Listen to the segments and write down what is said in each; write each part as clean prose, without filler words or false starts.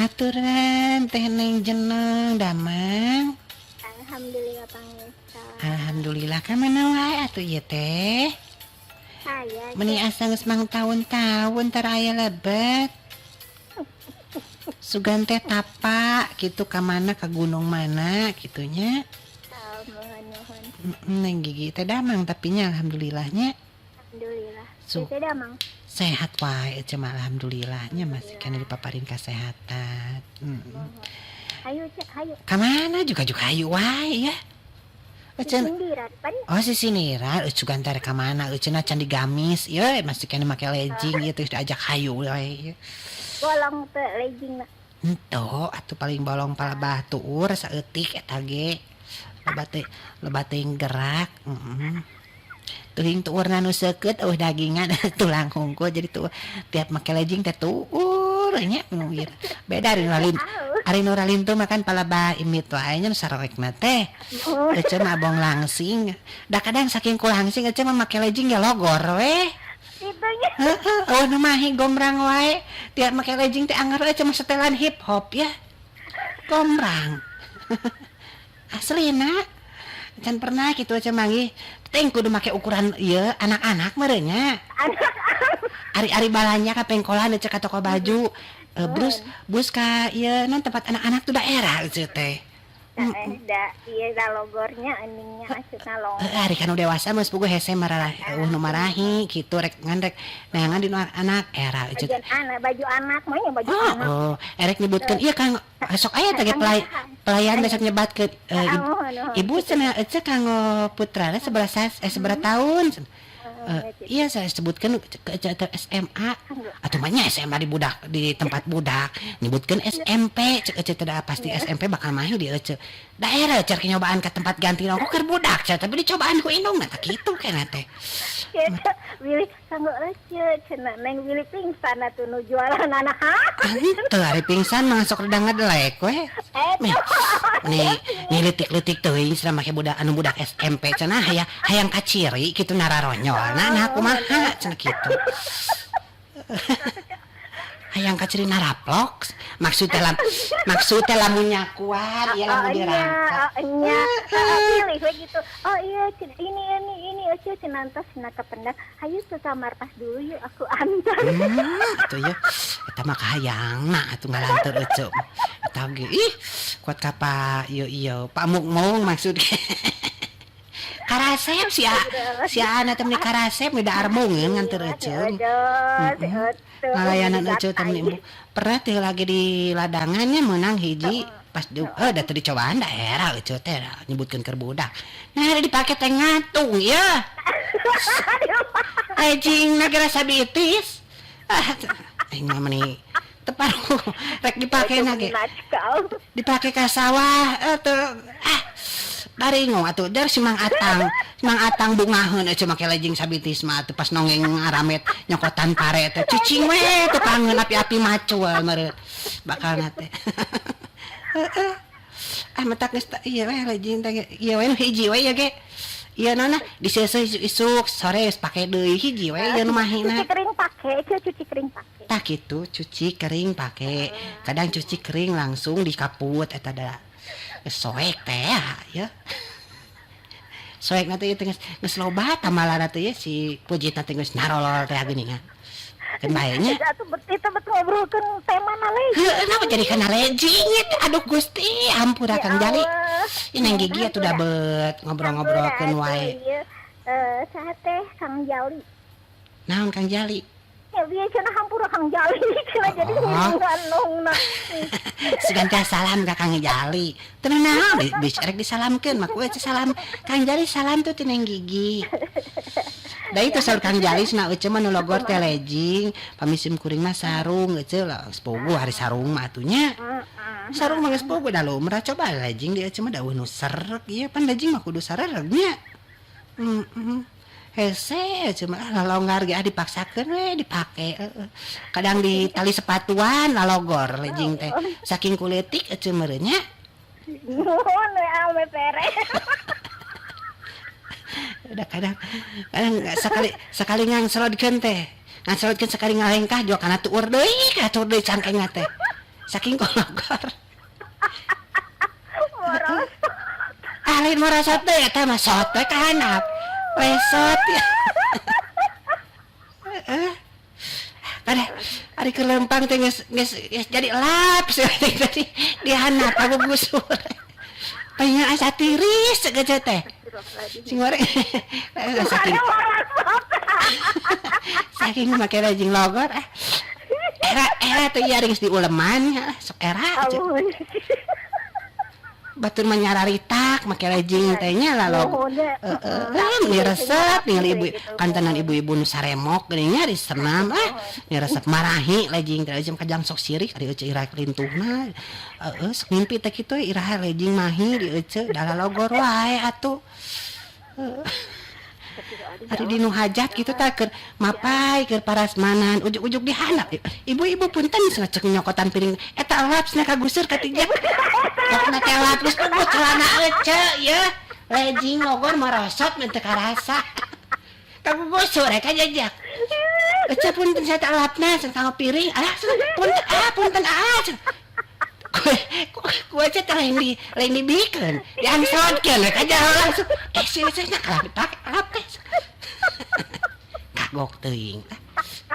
Haturan teh Neng Jeneng, damang? Alhamdulillah, pangesta. Alhamdulillah. Ka mana wae atuh ieu teh? Saya Meni asa geus mangtaun-taun tara aya lebet. Sugan teh tapa gitu, ka mana, ka gunung mana gitunya. Oh, mohon mohon. Neng Gigi teh damang tapi nya, alhamdulillahnya. Alhamdulillah. Su Teh damang? Sehat wae cuma, alhamdulillahnya masih kena dipaparin kesehatan. Hayu, Cek, hayu. Ka mana juga juga hayu wae ya. Ecen Sindiran pan. Oh, sisiniran, sugan teh ka mana eceuna can digamis ieu masih kena make legging ieu teh diajak hayu wae. Bolong teh legging na? Henteu atuh, paling bolong palebah tuur saeutik eta ge. Loba teh, loba teuing gerak, heeh. Teuing tuurna nu seukeut, euweuh dagingan, tulang hungkul, jadi tuh tiap make legging teh tuur nya nu ieu. Beda ari nu lalin, ari nu ralintuh mah kan palebah imit wae nya nu saroekna teh. Ece mah abong langsing. Da kadang saking ku langsing ece mah make legging ge logor we. Itunya. Heeh, euweuh nu mahi, gombrang wae. Tiap make legging teh anger ece mah setelan hip hop ya. Gombrang. Aslina. Can pernah gitu ece manggih. Teh kudu make ukuran ieu anak-anak meureun nya. Ari-ari balanja ka pengkolan ece ka toko baju. Brus bus ka ieu non tempat anak-anak tuh daerah ece teh. Eh, da iya da logornya aningnya maksudna long. Heeh, ari kanu dewasa mah geus puguh hese marah, euweuh nu marahi kitu, rek ngan rek neangan di nu anak era ece. Bagian anak, baju anak mah ya, baju Oh, anak. Oh, erek nyebutkeun ieu Kang sok aya teh ge pelayan besok nyebatkeun ibu, Mohon, mohon. Ibu cenah ece kanggo putrana seberapa seberapa tahun cenah. Iya, saya sebutkan ke SMA atau mah nya SMA di budak, di tempat budak nyebutkan SMP, cek ece tidak pasti SMP bakal mahi di ece daerah ece nyobaan ke tempat ganti rokok keur budak cek, tapi dicobaan ku indung nah kitu kena teh. Gitu, Willy kanggo ece cenah, Neng Willy pingsan atuh nu jualan anak, ha. Henteu, ari pingsan mah sok reda ngedelek we. Eta. Nih, nih leutik-leutik teuing cenah make budak anu budak SMP cenah hayang hayang kaciri kitu nararonyol. Nah, nah kumaha cenah kitu. Hayang kaciri naraplok maksud teh lamun nyakuan ieu lamun Oh iya, dirangkap. Oh iya, pilih we gitu. Oh iya, cenah, ini ece cenah entos cenah kependak. Hayu ke kamar pas dulu yuk, aku antar. Atuh ya. Eta mah kahayangna atuh ngalantur ece. Eta ge ih kuat ka pa ieu ieu Pak Mukmung maksud. Karasep sia sia ana teh meni karasep da armungeun nganter ece. Aduh, si atuh. Ngalayanan ece teh meni embung. Pernah teh lagi di ladangannya menang hiji pas di da teu dicobaan daerah ece teh nyebutkeun keur budak. Nah, dipake teh ngatung ya. Legging na geura sabitis. Ah, aing mah meni teparuh rek dipake na ge. Natskal. Dipake ka sawah teu ah baringung atuh der si Mang Atang. Si Mang Atang bungaheun ece make legging sabitis mah atuh pas nongeng ngaramet nyokotan pare teh cicing we tukangeun api-api macul meureun bakalna teh. Heeh. Ah, matak geus ieu we legging teh ieu we nu hiji we ieu ge. Ieu naonna diseuseuh isuk-isuk sore geus pake deui, hiji we ieu nu mahina. Cuci kering pake, ece cuci kering pake. Tah kitu, cuci kering pake. Kadang cuci kering langsung dikaput eta da geus soek teh ya. Soek teh ieu teh geus geus loba tambalan teh ya, si pujitna teh geus narolol teh geuningan. Keun bae nya. Atuh bet itu bet ngobrolkeun tema na legging. Heueuh, naon jadi kana legging ieu? Aduh Gusti, hampura Ya Kang Jali. Allah. Ih, Neng Gigi atuh da bet ngobrol-ngobrolkeun wae. Ieu saha teh, Kang Jali? Naon Kang Jali? Ya bieu cenah hampura Kang Jali cenah jadi Oh. ngandungna. Sugan teh salam ka Kang Jali. Teu naon bisa rek disalamkeun mah ku salam Kang Jali, salam tuh ti Neng Gigi. Da itu saur Kang Jali cenah ece mah nu logor teh legging, pami sim kuring mah sarung ece lah geus puguh ari sarung mah atuh nya. Sarung mah geus puguh da lumrah, coba legging di ece mah da euweuh nu sereg ieu pan legging mah kudu sarereg nya. Heeh. Hese ece mah ah lalonggar ge ah dipaksakeun we dipake, heeh. Kadang di tali sepatuan lalogor legging teh. Saking kuleutik ece meureun nya. Nuhun we ame pere. Udah kadang kadang sekali sekali ngangselodkeun teh. Ngangselodkeun sekali ngalengkah juga kana tuur deui, ka tuur deui cangkengna teh. Saking kologor. Moros. Ah, lain morosot teh eta mah sot we ka handap. Lesot ya. Heeh. Ada ari keur lempang teh geus geus geus jadi lap tadi di handap kagugusur. Pengen asa tiris ceuk teh. Sing goreng. Saking saking make legging logor ah. Era era teh ieu geus diuleman ya, sok era. Batur mah nyararitak make legging teh nya lalog. Heeh, meni resep ningali ibu kantenan ibu-ibu nu saremok geuning nya di senam ah. Ni resep marahi legging teh jeung kajang sok sirik ari euceu ira lintuhna. Heeh, sok mimpi teh kitu iraha legging mahi di euceu da lalogor wae atuh. Ari di nu hajat kitu tah keur mapai keur parasmanan ujug-ujug di handap. Ibu-ibu punten cenah cek nyokotan piring eta lap cenah kagusur katiga. Pokna teh lap geus puguh celana euceu yeuh. Legging logor marosot mun teu karasa. Kagugusur we kajajak. Euceu punten cenah eta lapna cenah kanggo piring. Alah cenah punten ah punten ah cenah. Ku aja teh lain dibikeun, diangsotkeun we ka jauh langsung. Eh si euceu nya kalah dipake lap teh. Kagok teuing ah.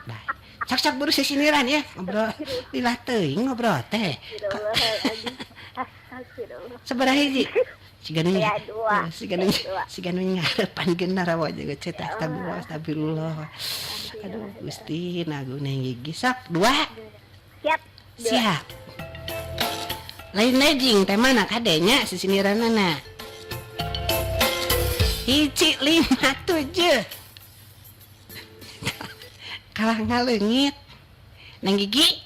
Bae. Sok-sok buru sisiniran ya ngobrol lila teuing ngobrol teh. Sabaraha hiji? Siga nu siga nu siga nu ngarepan geuna rawa jeung euceu teh astagfirullah astagfirullah. Aduh Gusti nagu Neng Gigi sok dua. Siap. Siap. Lain legging teh mana kadenya sisiniranana. 1 5 7. Kalah ngaleungit. Neng Gigi.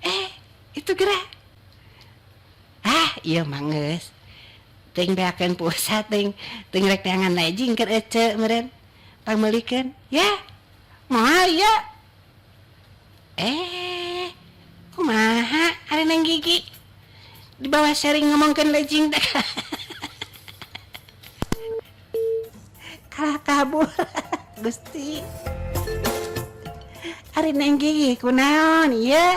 Eh, itu geura. Ah, ieu mah geus. Teuing beakeun pulsa teuing teuing rek neangan legging keur eceu meureun. Pangmeulikeun ya. Moal ieu. Eh, kumaha ari Neng Gigi? Di bawah sharing ngomongkeun legging teh. Kalah kabur. Gusti. Ari Neng Gigi kunaon ieu?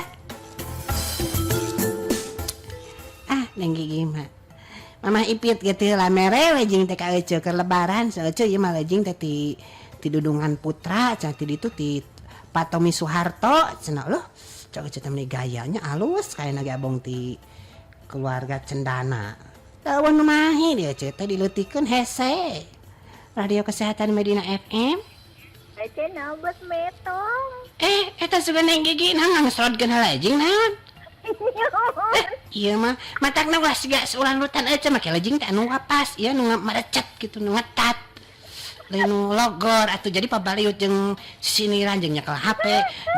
Ah, Neng Gigi mah. Mamah Ipit ge teu lah mere legging teh ka eceu keur lebaran. Saeuceu ieu mah legging teh ti Dudungan Putra cenah ti ditu ti Pak Tommy Soeharto cenah loh. Cok eceu teh meuni gayanya alus kaena ge abong ti keluarga Cendana. Teu nu mahi dia eceu teh dileutikeun hese. Radio Kesehatan Medina FM. Eceu nabet metong. Eh, eta sugan Neng Gigi nah ngangsrodkeun legging naon? Ieu mah matakna ulah siga ulan-lutan eceu make legging teh anu wapas, ieu nu merecet gitu nu ngetat. Lain nu logor atuh jadi pabaliut jeung sisiniran jeung nyekel HP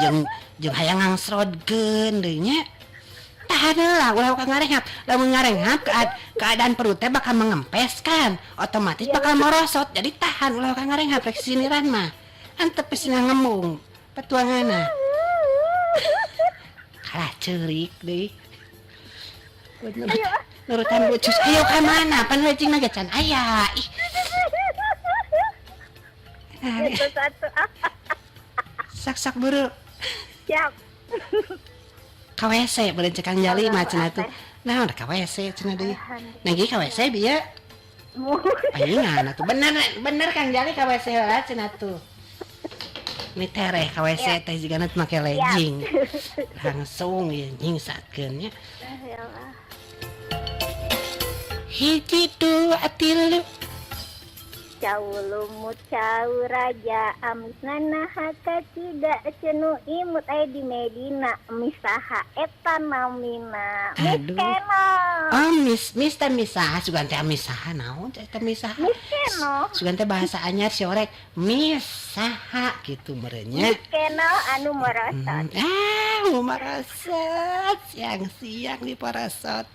jeung jeung hayang ngangsrodkeun deui nya. Tahan heula ulah ka ngarenghap. Lamun ngarenghap keadaan perut teh bakal mengempes kan, otomatis bakal morosot. Jadi tahan ulah ka ngarenghap rek sisiniran mah. Antep sina ngembung petuanganna. Kalah ceurik deui. Nurutan bucus ayo ka mana pan legging ge can aya. Ih. Satu. Sak-sak buru. Siap. Ka WC beureun cek Kang Jali mah cenah tuh. Naon ka WC cenah deui. Neng Gigi ka WC bieu. Palingan atuh bener bener Kang Jali ka WC heula cenah tuh. Ini tereh ka WC teh jigana make legging. Langsung ieu nyingsakeun nya. 1 2 3. Cau lumut cau raja amis nana haka tidak cenu imut aya di Medina misaha eta namina. Aduh. Miss Keno. Oh, miss miss teh misaha sugan teh misaha naon teh misaha. Miss Keno. Sugan teh bahasa anyar si orek misaha gitu meureun nya. Miss Keno anu morosot. Ah, morosot siang-siang diporosotkeun.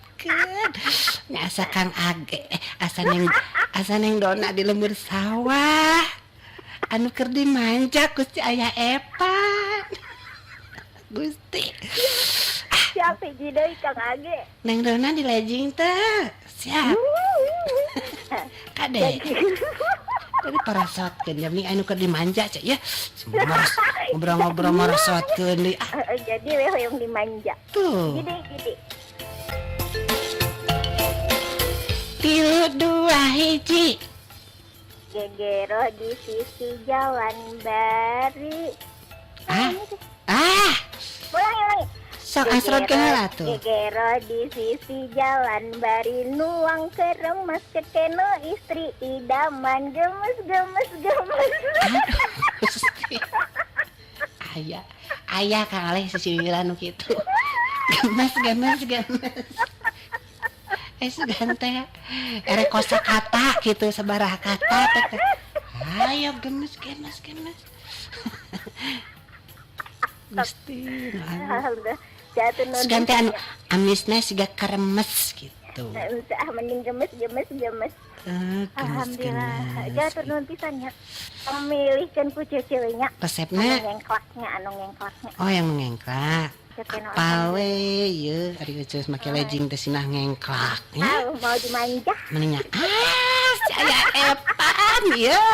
Nya asa Kang Age, asa neng Dona di lembur sawah. Anu keur dimanja Gusti Ayah Epan. Gusti. Siap hiji deui Kang Age. Neng Dona di legging teh. Siap. Kade. Jadi parasotkeun jam anu keur dimanja cek ya. Ngobrol-ngobrol merosotkeun deui ah. Heeh, jadi we hoyong dimanja. Tuh. Gede gede. 3 2 1. Gegero di sisi jalan bari. Ah. Ah. Ulangi, ulangi. Sok asrodkeun heula tuh. Gegero di sisi jalan bari nuang keremas keteno istri idaman gemes gemes gemes. Gusti. Aya, aya Kang Aleh sisiwilan nu kitu. Gemes gemes gemes. Sugan teh erek kosakata kitu sabaraha kata teh. Ayo gemes gemes gemes. Gusti, nu alus. Alhamdulillah. Jatuh nun. Sugan teh anu amisna siga karemes gitu. Ah, mending gemes gemes gemes. Eh, gemes Alhamdulillah. gemes. Jatuh nun pisan nya. Pemilihkeun ku ceweknya. Anu Resepna ngengklaknya, anu ngengklaknya. Oh, yang ngengklak. Cekeno. Apal we ieu ari Ucus make legging teh sinah ngengklak nya. Ah, mau dimanja. Mendingnya ah, saya Epan ieu.